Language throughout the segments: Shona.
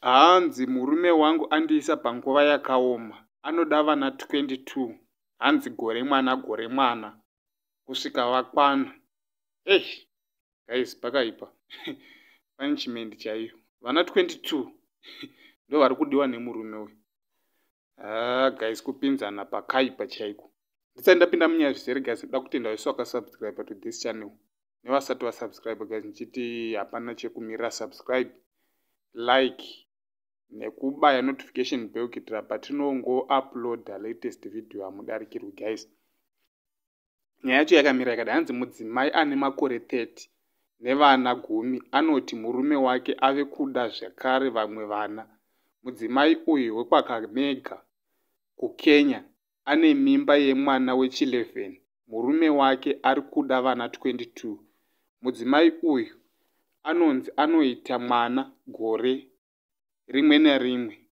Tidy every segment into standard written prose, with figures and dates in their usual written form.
Hanzi murume wangu andiisa panguva yakaoma, anoda vana 22, hanzi gore mwana gore mwana kusvika vakwana. Hey guys, pakaipa, punishment chaiyo. Vana 22 ndo vari kudiwa nemurume uyu. Ah guys, kupinzana pakaipa chaiko. Ndisati ndapinda munyaya zvizere guys, ndoda kutenda vese vakasubscribe to this channel nevasati vasubscribe guys, ndichiti hapana chekumirira, subscribe, like nekubaya notification bell kuitira patinongo-uploada latest video hamudarikirwi guys. Nyaya yacho yakamira yakadai: hanzi mudzimai ane makore 30 nevana 10 anoti murume wake ave kuda zvakare vamwe vana. Mudzimai uyu wekwaKakamega kuKenya ane mimba yemwana wechi11. Murume wake ari kuda vana 22. Mudzimai uyu anonzi anoita mwana gore rimwe nerimwe.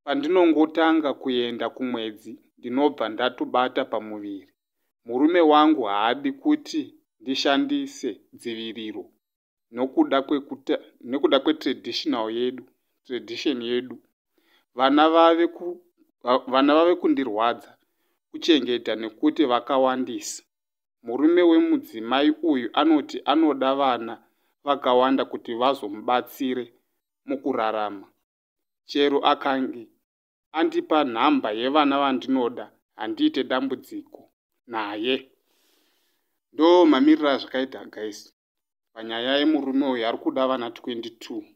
"Pandinongotanga kuenda kumwedzi ndinobva ndatobata pamuviri. Murume wangu haadi kuti ndishandise dziviriro nekuda kwetraditional yedu, tradition yedu. Vana vave kundirwadza kuchengeta nekuti vakawandisa." Murume wemudzimai uyu anoti anoda vana vakawanda kuti vazomubatsire mukurarama. "Chero akange andipa nhamba yevana vandinoda, handiite dambudziko naye." Ndo mamiriro azvakaita guys panyaya yemurume uyu ari kuda vana 22.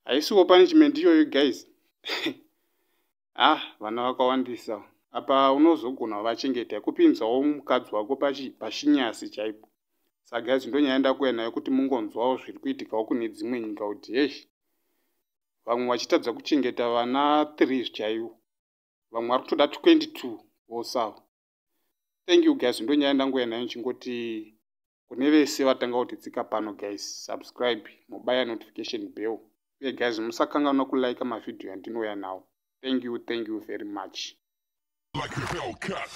Haisiwo punishment iyoyo guys? Ah, vana vakawandisa apa, unozogona kuvachengeta, kupinzawo mukadzi wako pashinyasi chaipo. Saka guys, ndonyaya ndakuuya nayo kuti mungonzwawo zviri kuitikawo kune dzimwe nyika, kuti heshi, vamwe vachitadza kuchengeta vana 3 chaivo, vamwe vari kutoda 22 vosawo. Thank you guys, ndonyaya ndanguya nayo. Chingoti kune vese vatanga kutitsika pano guys, subscribe, mubaya notification bell, uye guys, musakanganwa kulike mavhidhiyo andinouya nawo. Thank you, thank you very much. Like a Hellcat.